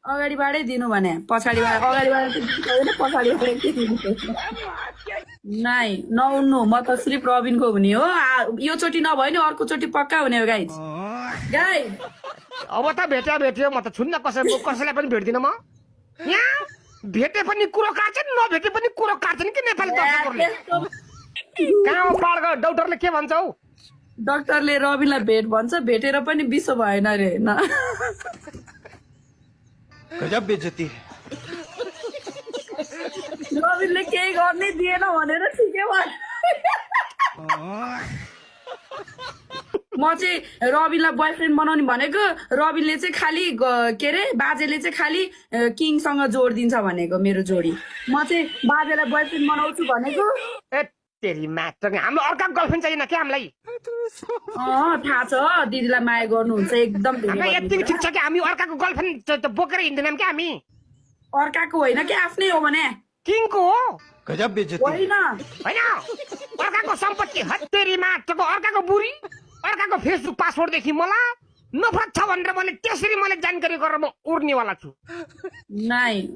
अगाडिबाटै दिनु भने पछाडिबाट अगाडिबाट त दिनु पर्दैन, पछाडिबाट के दिनु पर्छ? नाइ नउन्नु, म त सिर्फ रबिनको हुने हो। यो चोटि नभयो नि अर्को चोटि पक्का हुने हो गाइज। गाइज अब त भेट्यो म त छुन्न कसैलाई पनि भेट्दिन म। यहाँ भेटे पनि कुरो काट्छन्, नभेटे पनि कुरो काट्छन् कि नेपाली दर्शकहरूले। कहाँ हो पाहाडको डाक्टरले के भन्छ हौ? डाक्टरले रबिनलाई भेट भन्छ, भेटेर पनि विश्व भएन अरे होइन। गजब बेइज्जती है। रबिनले केही गर्नै दिएन भनेर ठिकै भयो। म चाहिँ रबिनलाई बोयफ्रेन्ड बनाउने भनेको, रबिनले चाहिँ खालि के अरे बाजेले चाहिँ खालि किङसँग जोडिदिन्छ भनेको मेरो जोडी। म चाहिँ बाजेलाई बोयफ्रेन्ड बनाउँछु भनेको। ए तेरी मात्र हाम्रो अर्काको गर्लफ्रेन्ड चाहिएन क्या हामीलाई। थाहा छ दिदीलाई माया गर्नुहुन्छ एकदम धेरै हामीलाई यतिको ठिक छ कि हामी अर्काको गर्लफ्रेन्ड बोकेर हिँड्दैनौँ क्या हामी। अर्काको होइन कि आफ्नै हो भने किङको हो गजब बेइज्जती है। होइन होइन अर्काको सम्पत्ति हत्तेरी मात्रको अर्काको बुढी अर्काको फेसबुक पासवर्डदेखि मलाई नफरत छ भनेर मैले त्यसरी मैले जानकारी गरेर म उड्नेवाला छु। नाइ